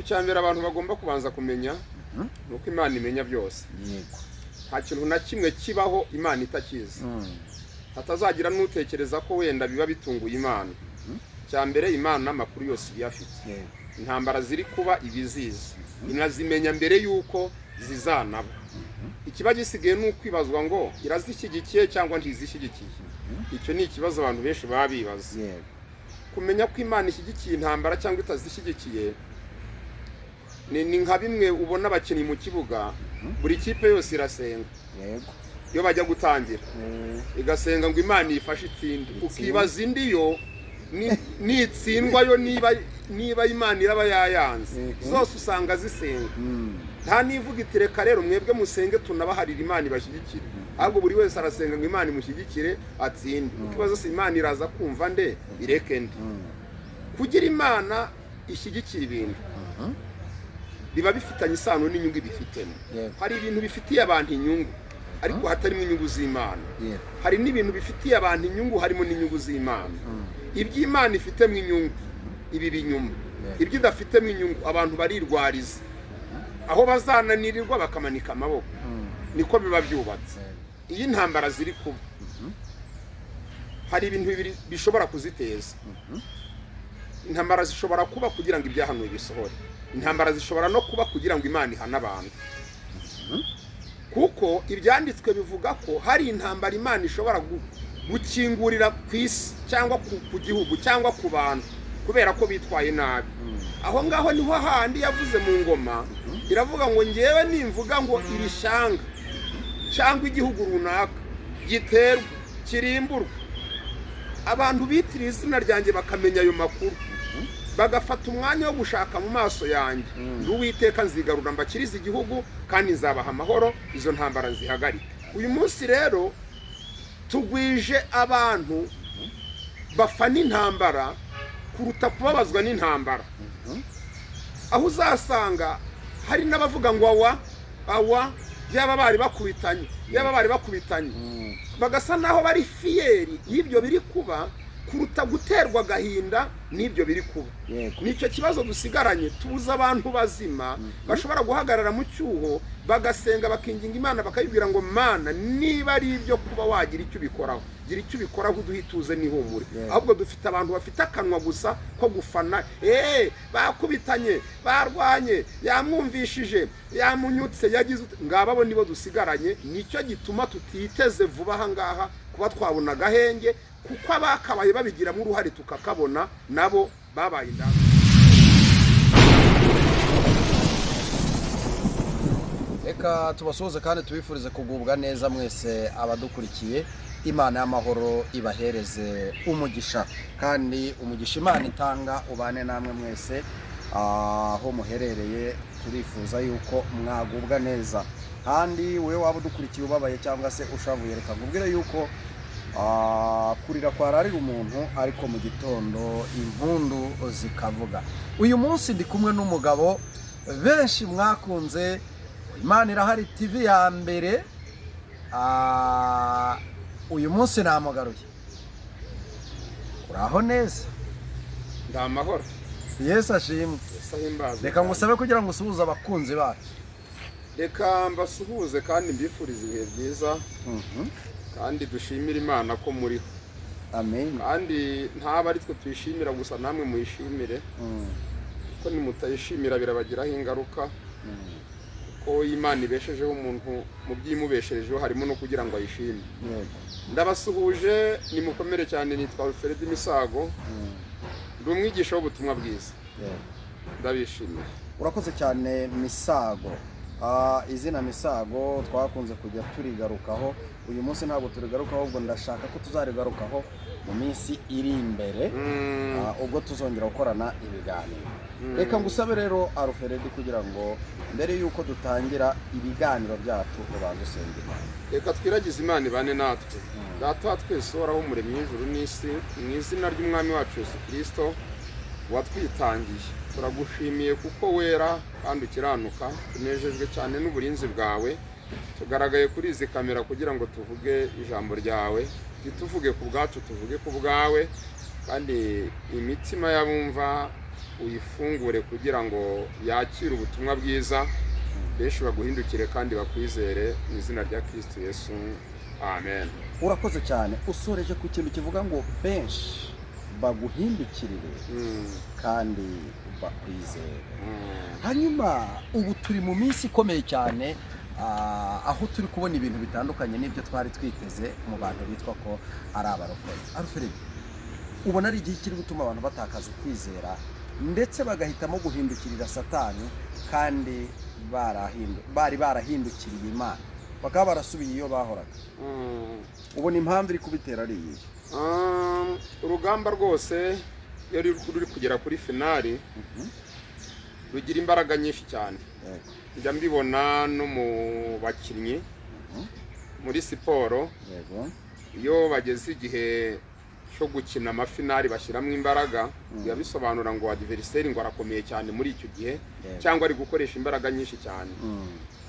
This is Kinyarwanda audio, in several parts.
Ikintu cya mbere abantu bagomba kubanza kumenya ni uko Imana imenya byose. Nta kintu na kimwe kibaho Imana itakizi. Hatazagira n'utekereza ko wenda biba bitunguye Imana. Cya mbere, Imana amakuru yose iyafite. Intambara ziri kuba ibizizi, inazimenya mbere y'uko zizanaba. Ikiba gisigaye ni ukwibazwa ngo irazishyigikiye cyangwa ntizishyigikiye. Icyo ni ikibazo abantu benshi baba bibaza. Kumenya ko Imana ishyigikiye intambara cyangwa itazishyigikiye ni nka bimwe ubona abakinnyi mu kibuga, buri kipe yose irasenga iyo bajya gutangira, igasenga ngo Imana iyifashe itsinde. Ukibaza indi yo nitsindwa yo niba Imana iraba yayanze. Zose usanga zisenga. Nta nivuga iti: "Reka rero mwebwe musenge tunabaharira Imana ibashyigikire." Ahubwo buri wese arasenga ngo Imana imushyigikire atsinde. Ukibaza se Imana iraza kumva nde, ireke nde? Kugira Imana ishyigikira ibintu biba bifitanye isano n'inyungu ibifitemo. Hari ibintu bifitiye abantu inyungu ariko hatarimo inyungu z'Imana. Hari n'ibintu bifitiye abantu inyungu harimo n'inyungu z'Imana. Iby'Imana ifitemo inyungu ibi binyuma, ibyo idafitemo inyungu abantu barirwariza aho bazananirirwa bakamanika amaboko. Niko biba byubatse. Iyo intambara ziri kuba, hari ibintu bibiri bishobora kuziteza. Intambara zishobora kuba kugira ngo ibyahanuwe bisohore. Intambara zishobora no kuba kugira ngo Imana ihane abantu, kuko ibyanditswe bivuga ko hari intambara Imana ishobora gukingurira ku isi cyangwa ku gihugu cyangwa ku bantu kubera ko bitwaye nabi. Aho ngaho niho handi yavuze mu ngoma, iravuga ngo: "Ngewe nimvuga ngo iri shyanga cyangwa igihugu runaka giterwa, kirimburwa, abantu bitiriye izina ryanjye bakamenya ayo makuru, bagafata umwanya wo gushaka mu maso yanjye, ndi Uwiteka nzigarura mbakirize igihugu kandi nzabaha amahoro, izo ntambara nzihagarike." Uyu munsi rero tugwije abantu bafana intambara kuruta kubabazwa n'intambara, aho uzasanga hari n'abavuga ngo awa awa, yaba bari bakubitanye, yaba bari bakubitanye, bagasa naho bari fiers y'ibyo biri kuba kuruta guterwa agahinda n'ibyo biri kuba. Nicyo kibazo dusigaranye. Tubuze abantu bazima bashobora guhagarara mu cyuho, bagasenga, bakinginga Imana, bakayibwira ngo: "Mana, niba ari ibyo kuba wagira icyo ubikoraho, gira icyo ubikoraho, uduhe ituze n'ihumure." Ahubwo dufite abantu bafite akanwa gusa ko gufana: "Eee, bakubitanye, barwanye, yamwumvishije, yamunyutse, yagize ngaba." Bo nibo dusigaranye. Nicyo gituma tutiteze vuba aha ngaha kuba twabona agahenge, kuko abakabaye babigiramo uruhare tukakabona nabo babaye indanga. Reka tubasuhuze kandi tubifurize kugubwa neza mwese abadukurikiye. Imana y'amahoro ibahereze umugisha, kandi umugisha Imana itanga ubane namwe mwese aho muherereye. Turifuza yuko mwagubwa neza. Kandi wowe waba udukurikiye ubabaye cyangwa se ushavuye, reka nkubwire yuko kurira kwararira umuntu, ariko mu gitondo impundu zikavuga. Uyu munsi ndi kumwe n'umugabo benshi mwakunze, Imana Irahari TV ya mbere. Uyu munsi namugaruye. Uraho neza? Ndi amahoro. Yesu ashimwe. Yesu ahimbazwe. Reka ngusabe kugira ngo usuhuze abakunzi bacu. Reka mbasuhuze kandi mbifurize ibihe byiza, kandi dushimire Imana ko muriho. Amen. Kandi ntaba ari twe tuyishimira gusa, namwe muyishimire, kuko nimutayishimira birabagiraho ingaruka, kuko Imana ibeshejeho umuntu, mu by'imubesherejeho harimo no kugira ngo ayishime. Ndabasuhuje, nimukomere cyane. Nitwa Alfred Misago, ndi umwigisha w'ubutumwa bwiza. Ndabishimiye. Urakoze cyane, Misago. Izina Misago twakunze kujya turigarukaho. Uyu munsi ntabwo turigarukaho, ahubwo ndashaka ko tuzarigarukaho mu minsi iri imbere, ubwo tuzongera gukorana ibiganiro. Reka ngusabe rero, Alfred, kugira ngo mbere y'uko dutangira ibiganiro byacu ubanze usenga Imana. Reka twiragize Imana ibane natwe. Data wa twese uhoraho, umuremyi w'ijuru n'isi, mu izina ry'Umwami wacu Yesu Kirisito watwitangiye, turagushimiye kuko wera kandi ukiranuka. Tunejejwe cyane n'uburinzi bwawe. Tugaragaye kuri izi kamera kugira ngo tuvuge ijambo ryawe, ntituvuge ku bwacu, tuvuge ku bwawe, kandi imitima y'abumva Uyifungure kugira ngo yakire ubutumwa bwiza, benshi baguhindukire kandi bakwizere mu izina rya Kristo Yesu, amen. Urakoze cyane. Usoreje ku kintu kivuga ngo benshi baguhindukirire kandi bakwizere. Hanyuma ubu turi mu minsi ikomeye cyane, aho turi kubona ibintu bitandukanye n'ibyo twari twiteze mu bantu bitwa ko ari abarokore. Alfred, ubona ari igihe kiri gutuma abantu batakaza ukwizera, ndetse bagahitamo guhindukirira Satani, kandi bari barahindukiriye Imana, bakaba barasubiye iyo bahoraga. Ubona impamvu iri kubitera ari iyihe? Urugamba rwose iyo ruri kugera kuri finale rugira imbaraga nyinshi cyane. Njya mbibona no mu bakinnyi muri siporo, iyo bageze igihe cyo gukina amafinari bashyiramo imbaraga. Biba bisobanura ngo adversaire ngo arakomeye cyane muri icyo gihe, cyangwa ari gukoresha imbaraga nyinshi cyane.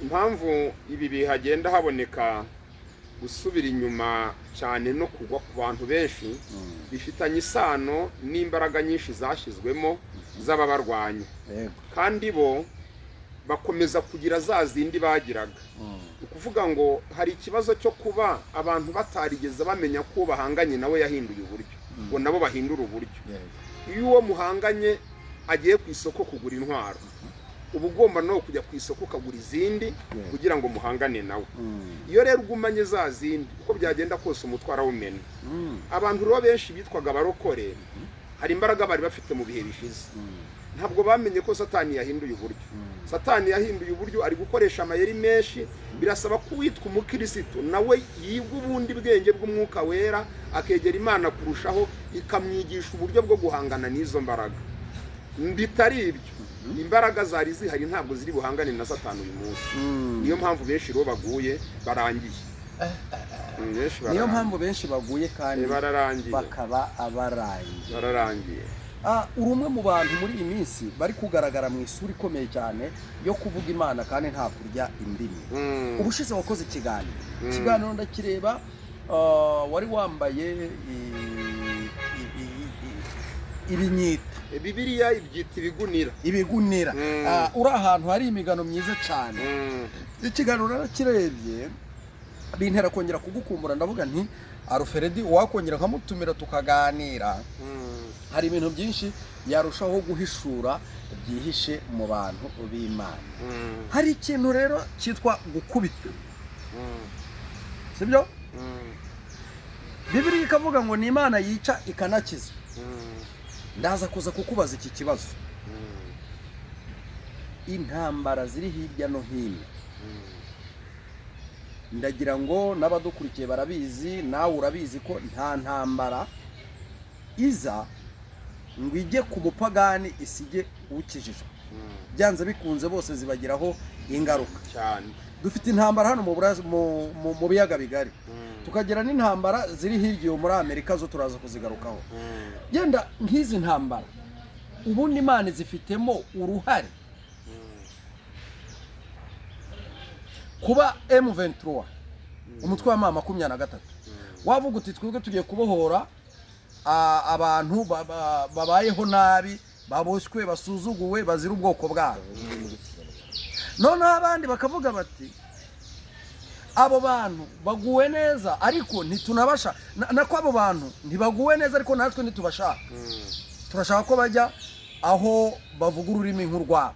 Impamvu ibi bihagenda haboneka gusubira inyuma cyane no kugwa ku bantu benshi, bifitanye isano n'imbaraga nyinshi zashyizwemo z'ababarwanya, kandi bo bakomeza kugira za zindi bagiraga. Ni ukuvuga ngo hari ikibazo cyo kuba abantu batarigeze bamenya ko uwo bahanganye nawe yahinduye uburyo, ngo nabo bahindure uburyo. Iyo uwo muhanganye agiye ku isoko kugura intwaro, uba ugomba no kujya ku isoko ukagura izindi kugira ngo muhangane nawe. Iyo rero ugumanye za zindi, uko byagenda kose umutwe arawumena. Abantu rero benshi bitwaga abarokore, hari imbaraga bari bafite mu bihe bishize. Ntabwo bamenye ko Satani yahinduye uburyo. Satani yahinduye uburyo, ari gukoresha amayeri menshi. Birasaba ko uwitwa umukirisitu nawe yiga ubundi bwenge bw'Umwuka Wera, akegera Imana kurushaho, ikamwigisha uburyo bwo guhangana n'izo mbaraga. Bitari ibyo, imbaraga zari zihari ntabwo ziri buhangane na Satani uyu munsi. Niyo mpamvu benshi rero baguye, barangiye. Benshi Niyo bararangiye. mpamvu benshi baguye kandi Bararangiye. bakaba abarangiye. Bararangiye. Uri umwe mu bantu muri iyi minsi bari kugaragara mu isura ikomeye cyane yo kuvuga Imana kandi nta kurya indimi. Ubushize wakoze ikiganiro, ikiganiro ndakireba, wari wambaye ibinyita. Bibiliya ibyita ibigunira. Ibigunira. Uri ahantu hari imigano myiza cyane. Ikiganiro narakirebye, bintera kongera kugukumbura. Ndavuga nti Alfred wakongera nkamutumira tukaganira, hari ibintu byinshi yarushaho guhishura byihishe mu bantu b'Imana. Hari ikintu rero cyitwa gukubita, sibyo? Bibiliya ikavuga ngo ni Imana yica ikanakiza. Ndaza kuza kukubaza iki kibazo. Intambara ziri hirya no hino, ndagira ngo n'abadukurikiye barabizi, nawe urabizi ko nta ntambara iza ngo ijye ku mupagani isige ukijijwe. Byanze bikunze bose zibagiraho ingaruka. Cyane. Dufite intambara hano mu biyaga bigari, tukagira n'intambara ziri hirya iyo muri Amerika, zo turaza kuzigarukaho. Yenda nk'izi ntambara ubundi Imana zifitemo uruhare? Kuba M23, umutwe wa M23, wavuga uti twebwe tugiye kubohora abantu babayeho nabi, baboshywe, basuzuguwe, bazira ubwoko bwabo, noneho abandi bakavuga bati abo bantu baguwe neza ariko ntitunabasha nako abo bantu ntibaguwe neza ariko natwe ntitubashaka, turashaka ko bajya aho bavuga ururimi nk'urwabo.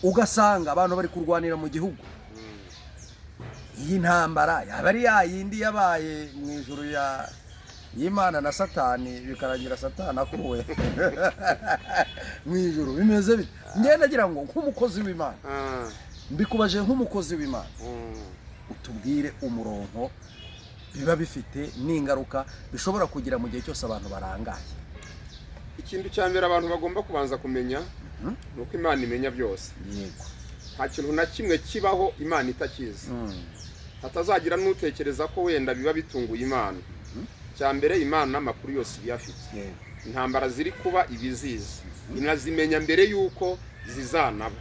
Ugasanga abantu bari kurwanira mu gihugu. Iyi ntambara yaba ari ya yindi yabaye mu ijuru ya y'Imana na Satani, bikarangira Satani akuwe mu ijuru? Bimeze bite? Ngenda nagira ngo nk'umukozi w'Imana, mbikubaje nk'umukozi w'Imana, utubwire umurongo biba bifite n'ingaruka bishobora kugira mu gihe cyose abantu barangaye. Ikintu cya mbere abantu bagomba kubanza kumenya ni uko Imana imenya byose. Nta kintu na kimwe kibaho Imana itakizi. Hatazagira n'utekereza ko wenda biba bitunguye Imana. Cya mbere, Imana amakuru yose iba iyafite. Intambara ziri kuba ibizizi, inazimenya mbere y'uko zizanaba.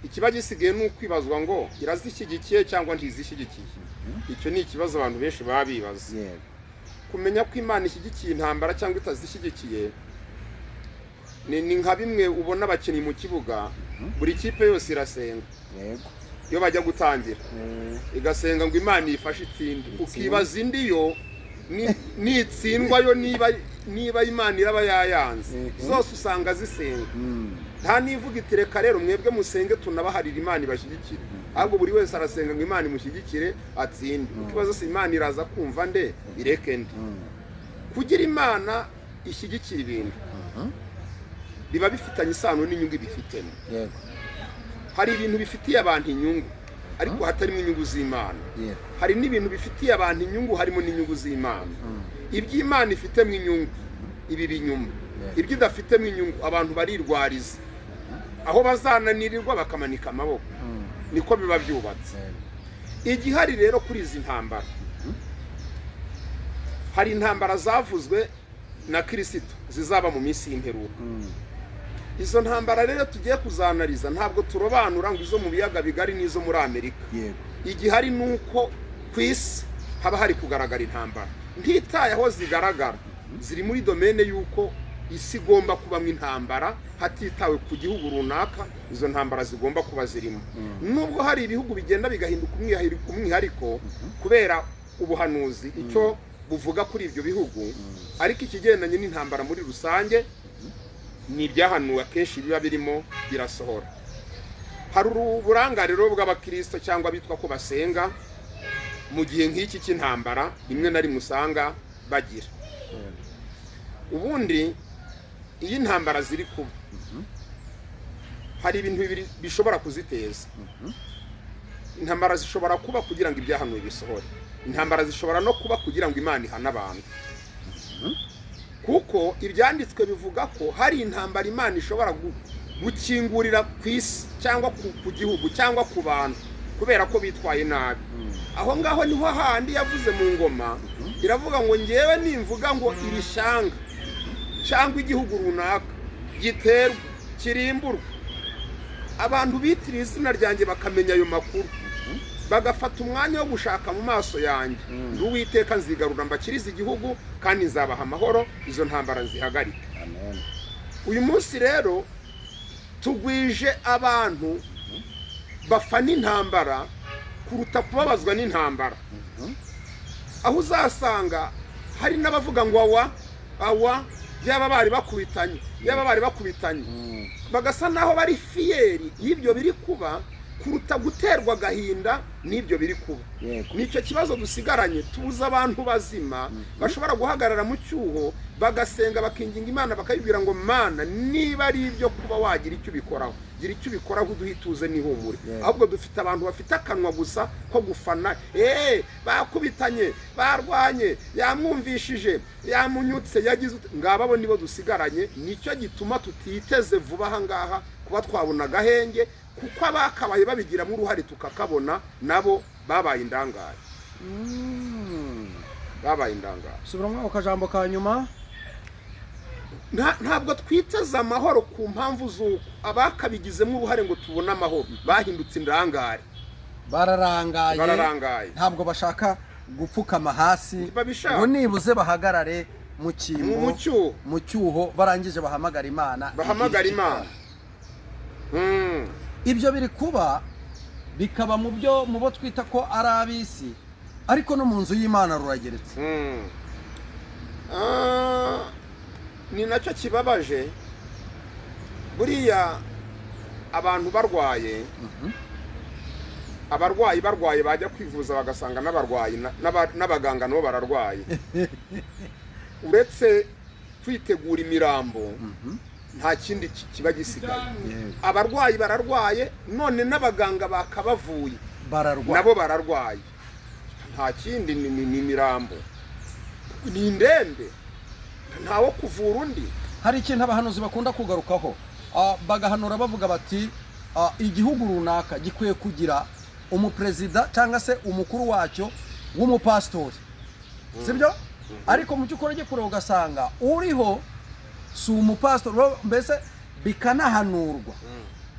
Ikiba gisigaye ni ukwibazwa ngo irazishyigikiye cyangwa ntizishyigikiye. Icyo ni ikibazo abantu benshi baba bibaza. Kumenya ko Imana ishyigikiye intambara cyangwa itazishyigikiye. Ni nka bimwe ubona abakinnyi mu kibuga, buri kipe yose irasenga iyo bajya gutangira, igasenga ngo Imana ifashe itsinde. Ukibaza indi yo nitsindwa yo niba Imana iraba yayanze. Zose usanga zisenga, nta nivuga iti: "Reka rero mwebwe musenge tunabaharira Imana ibashyigikire." Ahubwo buri wese arasenga ngo Imana imushyigikire atsinde. Ukibaza se Imana iraza kumva nde, ireke nde? Kugira Imana ishyigikira ibintu biba bifitanye isano n'inyungu ibifitemo. Hari ibintu bifitiye abantu inyungu ariko hatarimo inyungu z'Imana. Hari n'ibintu bifitiye abantu inyungu harimo n'inyungu z'Imana. Iby'Imana ifitemo inyungu ibi binyuma, ibyo idafitemo inyungu abantu barirwariza aho bazananirirwa bakamanika amaboko. Niko biba byubatse. Igihari rero kuri izi ntambara, hari intambara zavuzwe na Kirisito zizaba mu minsi y'imperuka. Izo ntambara rero tugiye kuzanariza, ntabwo turobanura ngo izo mu biyaga bigari n'izo muri Amerika. Igihari ni uko ku isi haba hari kugaragara intambara, ntitaye aho zigaragara, ziri muri domaine y'uko isi igomba kubamo intambara, hatitawe ku gihugu runaka izo ntambara zigomba kuba zirimo. Nubwo hari ibihugu bigenda bigahinduka umwihariko kubera ubuhanuzi icyo buvuga kuri ibyo bihugu, ariko ikigendanye n'intambara muri rusange ni ibyahanuwe akenshi biba birimo birasohora. Hari uburangare rero bw'abakirisito cyangwa abitwa ko basenga mu gihe nk'iki cy'intambara, rimwe na rimwe usanga bagira. Ubundi iyo intambara ziri kuba, hari ibintu bibiri bishobora kuziteza. Intambara zishobora kuba kugira ngo ibyahanuwe bisohore, intambara zishobora no kuba kugira ngo Imana ihane abantu, kuko ibyanditswe bivuga ko hari intambara Imana ishobora gukingurira ku isi cyangwa ku gihugu cyangwa ku bantu kubera ko bitwaye nabi. Aho ngaho niho handi yavuze mu ngoma, iravuga ngo: "Ngewe nimvuga ngo iri shyanga cyangwa igihugu runaka giterwa, kirimburwa, abantu bitiriye izina ryanjye bakamenya ayo makuru, bagafata umwanya wo gushaka mu maso yanjye, ndi Uwiteka nzigarura mbakirize igihugu kandi nzabaha amahoro, izo ntambara nzihagarike." Amen. Uyu munsi rero tugwije abantu bafana intambara kuruta kubabazwa n'intambara, aho uzasanga hari n'abavuga ngo awa awa, yaba bari bakubitanye, yaba bari bakubitanye, bagasa naho bari fiers y'ibyo biri kuba kuruta guterwa agahinda n'ibyo biri kuba. Nicyo kibazo dusigaranye. Tubuze abantu bazima bashobora guhagarara mu cyuho, bagasenga, bakinginga Imana, bakayibwira ngo: "Mana, niba ari ibyo kuba wagira icyo ubikoraho, gira icyo ubikoraho, uduhe ituze n'ihumure." Ahubwo dufite abantu bafite akanwa gusa ko gufana: "Eee, bakubitanye, barwanye, yamwumvishije, yamunyutse, yagize ute." Ngaba bo nibo dusigaranye. Nicyo gituma tutiteze vuba aha ngaha kuba twabona agahenge, kuko abakabaye babigiramo uruhare tukakabona nabo babaye indangare. Babaye indangare. Subiramo ako kajambo ka nyuma. Ntabwo twiteze amahoro ku mpamvu z'uko abakabigizemo uruhare ngo tubone amahoro bahindutse indangare. Bararangaye. Bararangaye. Ntabwo bashaka gupfukama hasi Ntibabishaka. ngo nibuze bahagarare mu cyimbo, mu cyuho, mu cyuho, barangije bahamagara Imana. Bahamagara Imana. Ibyo biri kuba, bikaba mu byo mu bo twita ko ari ab'isi, ariko no mu nzu y'Imana rurageretse. Ah, ni nacyo kibabaje. Buriya abantu barwaye, abarwayi barwaye, bajya kwivuza bagasanga n'abarwayi n'abaganga nabo bararwaye. Uretse kwitegura imirambo, nta kindi kiba gisigaye. Abarwayi bararwaye, none n'abaganga bakabavuye bararwaye, nabo bararwaye. Nta kindi, ni imirambo, ni indembe, ntawo kuvura undi. Hari ikintu abahanuzi bakunda kugarukaho, bagahanura bavuga bati: "Igihugu runaka gikwiye kugira umuperezida cyangwa se umukuru wacyo w'umupasitori," sibyo? Ariko mu by'ukuri ujya kureba ugasanga uriho si umupasitori. Mbese bikanahanurwa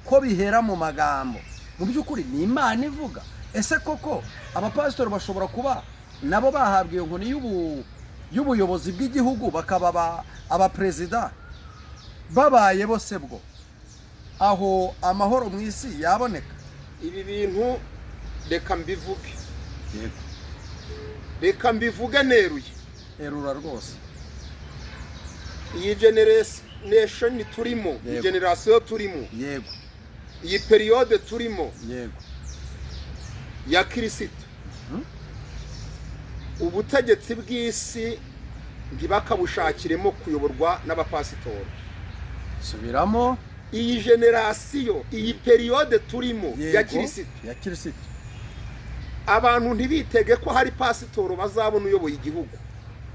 ko bihera mu magambo, mu by'ukuri ni Imana ivuga. Ese koko abapasitori bashobora kuba nabo bahabwa iyo nkoni y'ubuyobozi bw'igihugu, bakaba abaperezida? Babaye bose bwo aho amahoro mu isi yaboneka? Ibi bintu reka mbivuge. Yego. Reka mbivuge neruye. Erura rwose. Iyi generation turimo, iyi génération turimo, iyi période turimo ya Kirisito, ubutegetsi bw'isi ntibakabushakiremo kuyoborwa n'abapasitori. Subiramo. Iyi génération, iyi période turimo ya Kirisito, Ya Kirisito. abantu ntibitege ko hari pasitoro bazabona uyoboye igihugu.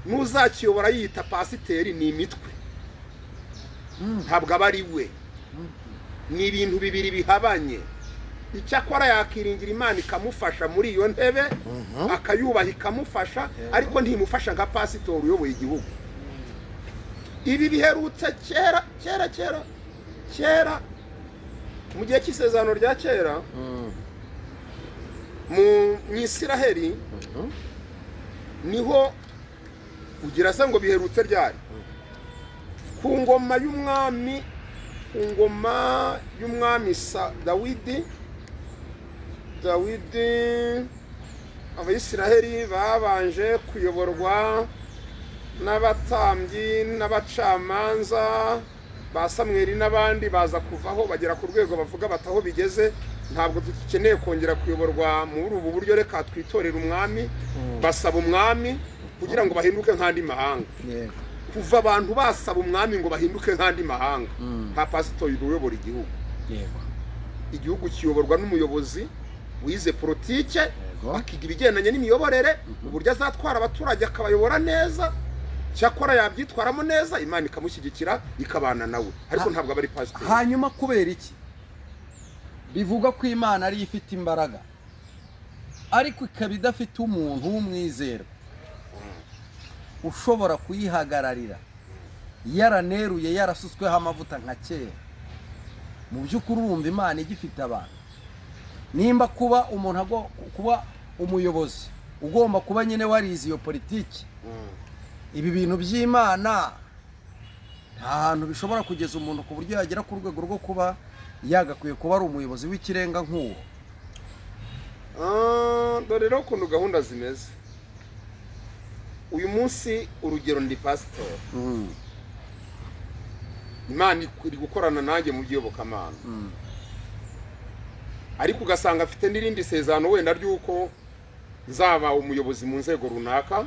N'uzakiyobora yiyita pasiteri ni imitwe, ntabwo aba ari we. Ni ibintu bibiri bihabanye. Icyakora yakiringira Imana ikamufasha muri iyo ntebe, akayubaha, ikamufasha, ariko ntimufasha nka pasitori uyoboye igihugu. Ibi biherutse kera kera kera kera, mu gihe cy'Isezerano rya Kera, mu Isiraheli. Niho ugira se ngo biherutse ryari? Ku ngoma y'umwami Dawidi. Dawidi, Abayisiraheli babanje kuyoborwa n'abatambyi n'abacamanza ba Samweli n'abandi, baza kuvaho bagera ku rwego bavuga bati: "Aho bigeze ntabwo dukeneye kongera kuyoborwa muri ubu buryo, reka twitorere umwami." Basaba umwami kugira ngo bahinduke nk'andi mahanga. Kuva abantu basaba umwami ngo bahinduke nk'andi mahanga, nta pasitori uyobora igihugu. Igihugu kiyoborwa n'umuyobozi wize politike, akiga ibigendanye n'imiyoborere, uburyo azatwara abaturage akabayobora neza. Cyakora yabyitwaramo neza, Imana ikamushyigikira, ikabana nawe, ariko ntabwo aba ari pasiteri. Hanyuma kubera iki bivuga ko Imana ariyo ifite imbaraga, ariko ikaba idafite umuntu w'umwizerwa ushobora kuyihagararira yaraneruye, yarasutsweho amavuta nka kera? Mu by'ukuri urumva Imana igifite abantu? Nimba kuba umuntu kuba umuyobozi ugomba kuba nyine warize iyo politiki, ibi bintu by'Imana nta hantu bishobora kugeza umuntu ku buryo yagera ku rwego rwo kuba yagakwiye kuba ari umuyobozi w'ikirenga nk'uwo. Ah, dore rero ukuntu gahunda zimeze uyu munsi. Urugero, ndi pasitori, Imana iri gukorana nanjye mu by'iyobokamana, ariko ugasanga afite n'irindi sezerano wenda ry'uko nzaba umuyobozi mu nzego runaka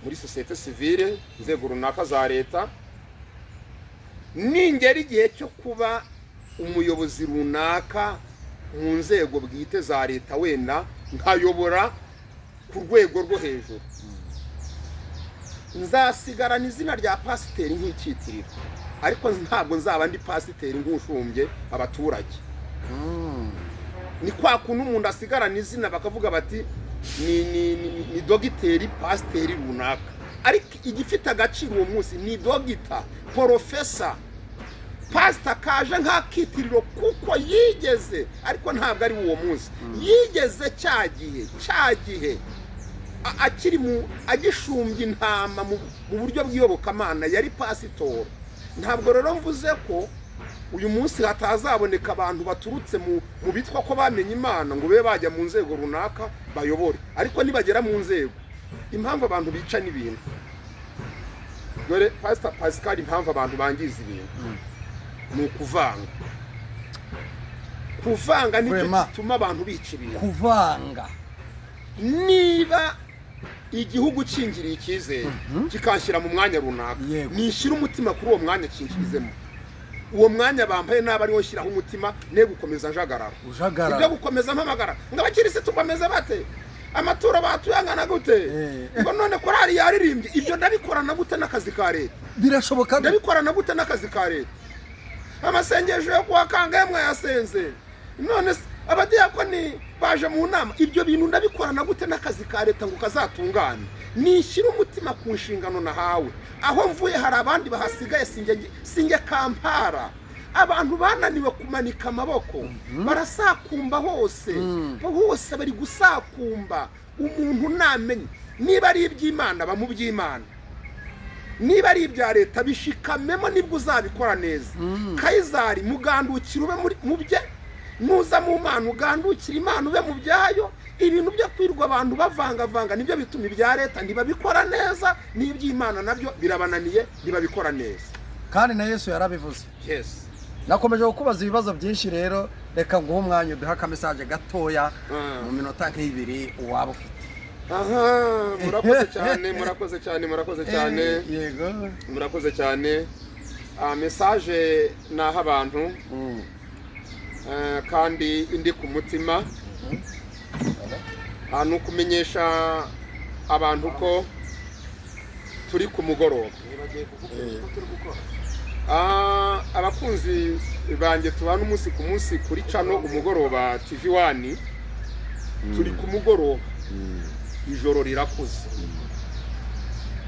muri sosiyete sivile, inzego runaka za leta. Ningera igihe cyo kuba umuyobozi runaka mu nzego bwite za leta, wenda nkayobora ku rwego rwo hejuru, nzasigarana izina rya pasiteri nk'icyitiriro, ariko ntabwo nzaba ndi pasiteri nk'ushumbye abaturage. Ni kwa kuntu umuntu asigarana izina bakavuga bati ni dogiteri pasiteri runaka, ariko igifite agaciro uwo munsi ni dogita, porofesa. Pasita kaje nk'akitiriro kuko yigeze, ariko ntabwo ari uwo munsi yigeze, cya gihe akiri mu agishumbya intama mu buryo bw'iyobokamana yari pasitori. Ntabwo rero mvuze ko uyu munsi hatazaboneka abantu baturutse mu bitwa ko bamenye Imana ngo babe bajya mu nzego runaka bayobore, ariko nibagera mu nzego, impamvu abantu bica n'ibintu, dore Pasita Pascal, impamvu abantu bangiza ibintu ni ukuvanga. Kuvanga nicyo Vraiment. gituma abantu bica ibintu. Kuvanga. Niba igihugu kingiriye icyizere kikanshyira mu mwanya runaka, nishyira umutima kuri uwo mwanya kinshyizemo, uwo mwanya bambaye naba ariwo nshyiraho umutima, ne gukomeza njagarara. Ujagarara. Ibyo gukomeza mpamagara ngo abakirisitu bameze bate, amaturo batuyangana gute, ngo none korari yaririmbye, ibyo ndabikorana gute n'akazi ka leta? Birashoboka gute? Ndabikorana gute n'akazi ka leta? Amasengesho yo kuwa kangahe mwayasenze? None se abadiyakoni baje mu nama? Ibyo bintu ndabikorana gute n'akazi ka leta ngo kazatungane? Nishyire umutima ku nshingano nahawe. Aho mvuye hari abandi bahasigaye, sinjye kampara. Abantu bananiwe kumanika amaboko, barasakumba hose hose, bari gusakumba. Umuntu namenye niba ari iby'Imana, ba mu by'Imana. Niba ari ibya leta, bishikamemo, nibwo uzabikora neza. Kayizari mugandukira ube mu bye, nuza mu Mana ugandukira Imana ube mu byayo. Ibintu byo kwirwa abantu bavangavanga nibyo bituma ibya leta ntibabikora neza, n'iby'Imana nabyo birabananiye, ntibabikora neza. Kandi na Yesu yarabivuze. Yes. Nakomeje kukubaza ibibazo byinshi rero, reka nguhe umwanya uduhe akamessage gatoya mu minota nk'ibiri waba ufite. Aha, murakoze cyane, murakoze cyane, murakoze cyane. Yego. Murakoze cyane. Message naha abantu kandi indi ku mutima ni ukumenyesha abantu ko turi ku mugoroba. Abakunzi banjye tubana umunsi ku munsi kuri channel Umugoroba TV One, turi ku mugoroba, ijoro rirakuze.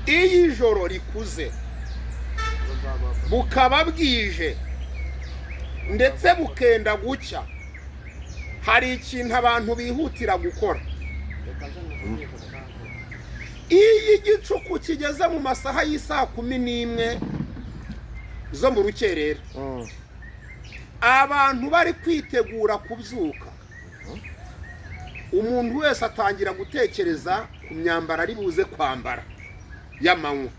Iyo ijoro rikuze bukaba bwije ndetse bukenda gucya, hari ikintu abantu bihutira gukora. Iyo igicuku kigeze mu masaha y'isaa 11 zo mu rukerera, abantu bari kwitegura kubyuka, umuntu wese atangira gutekereza ku myambaro ari buze kwambara y'amanywa.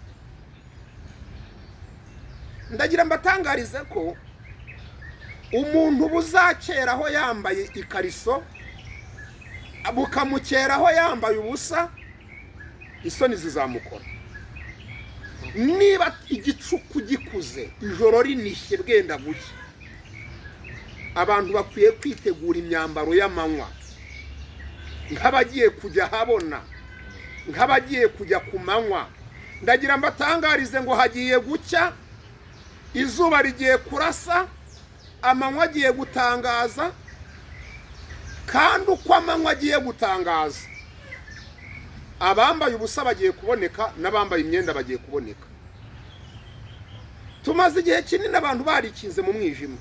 Ndagira mbatangarize ko umuntu buzakeraho yambaye ikariso, bukamukeraho yambaye ubusa, isoni zizamukora. Niba igicuku gikuze, ijoro rinishye, bwenda gucya, abantu bakwiye kwitegura imyambaro y'amanywa nk'abagiye kujya ahabona, nk'abagiye kujya ku manywa. Ndagira mbatangarize ngo hagiye gucya, izuba rigiye kurasa, amanywa agiye gutangaza. Kandi uko amanywa agiye gutangaza, abambaye ubusa bagiye kuboneka n'abambaye imyenda bagiye kuboneka. Tumaze igihe kinini abantu barikinze mu mwijima.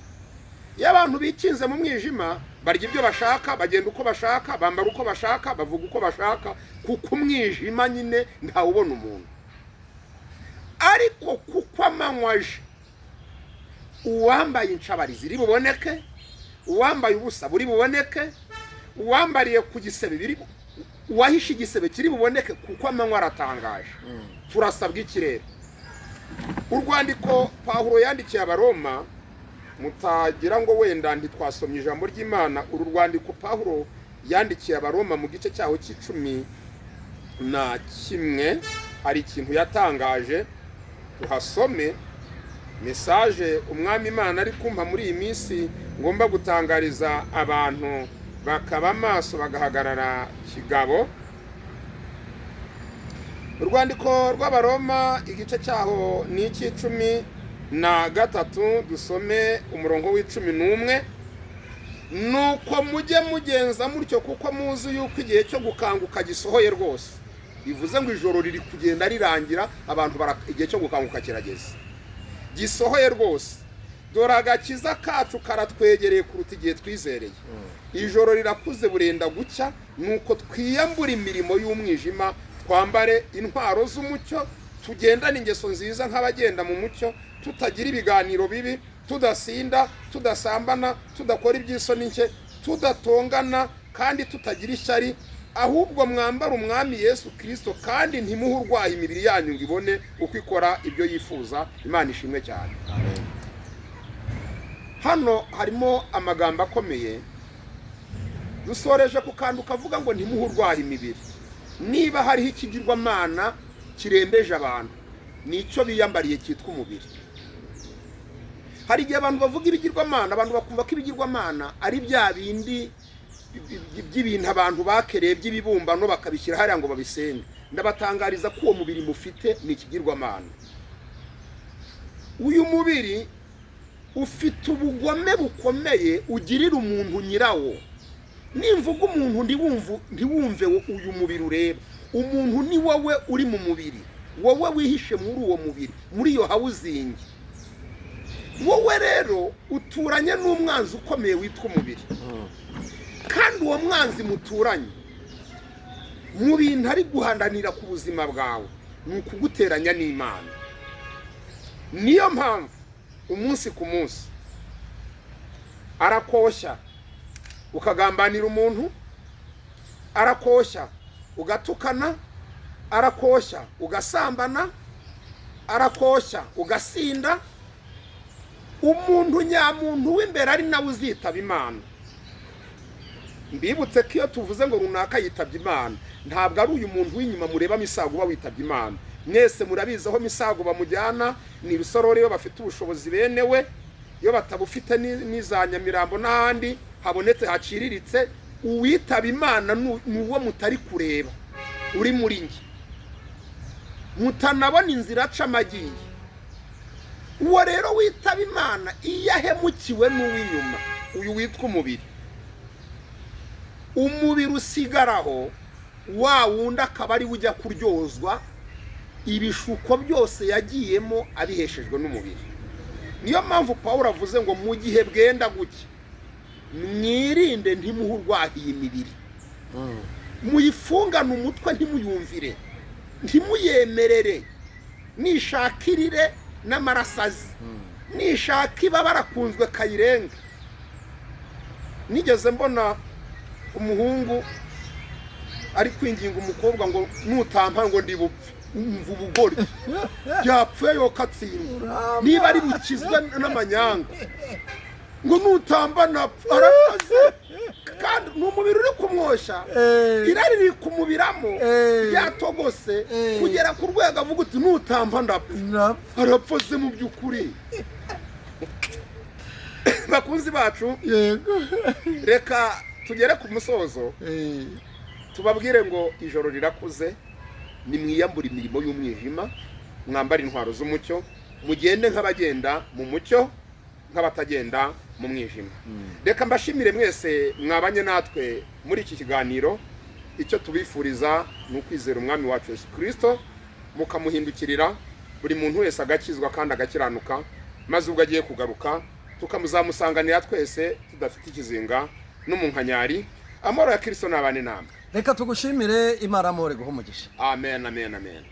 Iyo abantu bikinze mu mwijima, barya ibyo bashaka, bagenda uko bashaka, bambara uko bashaka, bavuga uko bashaka, kuko umwijima nyine ntawubona umuntu. Ariko kuko amanywa aje, uwambaye incabari ziri buboneke, uwambaye ubusa buri buboneke, uwambariye ku gisebe biri, uwahishe igisebe kiri buboneke, kuko amanywa aratangaje. Turasabwa ikirere. Urwandiko Pawulo yandikiye Abaroma, mutagira ngo wenda ntitwasomye ijambo ry'Imana, uru rwandiko Pawulo yandikiye Abaroma mu gice cyaho cy'11 hari ikintu yatangaje. Tuhasome message Umwami Imana ari kumpa muri iyi minsi ngomba gutangariza abantu, bakaba amaso, bagahagarara kigabo. Urwandiko rw'Abaroma, igice cyaho ni icy'13, dusome umurongo w'11. Nuko mujye mugenza mutyo, kuko muzi yuko igihe cyo gukanguka gisohoye rwose. Bivuze ngo ijoro riri kugenda rirangira, abantu igihe cyo gukanguka kirageze, gisohoye rwose. Dore agakiza kacu karatwegereye kuruta igihe twizereye. Ijoro rirakuze, burenda gucya. Nuko twiyambura imirimo y'umwijima, twambare intwaro z'umucyo, tugendane ingeso nziza nk'abagenda mu mucyo, tutagira ibiganiro bibi, tudasinda, tudasambana, tudakora iby'isoni nke, tudatongana kandi tutagira ishyari. Ahubwo mwambara Umwami Yesu Kirisito, kandi ntimuhe urwaye imibiri yanyu ngo ibone uko ikora ibyo yifuza. Imana ishimwe cyane. Hano harimo amagambo akomeye. Dusoreje ku kantu kavuga ngo ntimuhe urwaye imibiri. Niba hariho ikigirwamana kirembeje abantu, ni icyo biyambariye cyitwa umubiri. Hari igihe abantu bavuga ibigirwamana, abantu bakumva ko ibigirwamana ari bya bindi by'ibintu abantu bakereye by'ibibumbano bakabishyira hariya ngo babisenge. Ndabatangariza ko uwo mubiri mufite ni ikigirwamana. Uyu mubiri ufite ubugome bukomeye ugirira umuntu nyirawo. Nimvuga umuntu ntiwumve uyu mubiri ureba. Umuntu ni wowe uri mu mubiri, wowe wihishe muri uwo mubiri, muri iyo housing. Wowe rero uturanye n'umwanzi ukomeye witwa umubiri, kandi uwo mwanzi muturanye, mu bintu ari guhandanira ku buzima bwawe ni ukuguteranya n'Imana. Niyo mpamvu umunsi ku munsi arakoshya ukagambanira umuntu, arakoshya ugatukana, arakoshya ugasambana, arakoshya ugasinda. Umuntu nyamuntu w'imbere ari nawe uzitaba Imana. Mbibutse ko iyo tuvuze ngo runaka yitabye Imana, ntabwo ari uyu muntu w'inyuma mureba Misago uba witabye Imana. Mwese murabizi aho Misago bamujyana ni Ibisorori, iyo bafite ubushobozi bene we, iyo batabufite n'iza Nyamirambo n'ahandi habonetse haciriritse. Uwitaba Imana ni uwo mutari kureba uri muri njye, mutanabona inzira acamo agiye. Uwo rero witaba Imana iyo ahemukiwe n'uw'inyuma, uyu witwa umubiri, umubiri usigaraho, wa wundi akaba ari we ujya kuryozwa ibishuko byose yagiyemo abiheshejwe n'umubiri. Niyo mpamvu Pawulo avuze ngo mu gihe bwenda gucya mwirinde, ntimuhe urwahiye imibiri, muyifungane umutwe, ntimuyumvire, ntimuyemerere. Nishaka irire n'amaraso aze, nishaka iba barakunzwe kayirenga. Nigeze mbona umuhungu ari kwinginga umukobwa ngo nutampa ngo ndi bupfe. Umva ubugoryi, yapfuye yokatsindwa niba ari bukizwe n'amanyanga, ngo nutamba napfa. Arakoze, kandi ni umubiri uri kumwoshya, irari riri kumubiramo, ryatogose kugera ku rwego avuga uti nutamba ndapfa. Arapfa se mu by'ukuri? Bakunzi bacu, reka tugere ku musozo, tubabwire ngo ijoro rirakuze, nimwiyambure imirimo y'umwijima, mwambare intwaro z'umucyo, mugende nk'abagenda mu mucyo, nk'abatagenda mu mwijima. Reka mbashimire mwese mwabanye natwe muri iki kiganiro. Icyo tubifuriza ni ukwizera Umwami wacu Yesu Kirisito, mukamuhindukirira, buri muntu wese agakizwa kandi agakiranuka, maze ubwo agiye kugaruka tukamuzamusanganira twese tudafite ikizinga n'umunkanyari. Amahoro ya Kirisito nabane namwe. Reka tugushimire. Imana amahoro iguhe umugisha. Amen, amen, amen.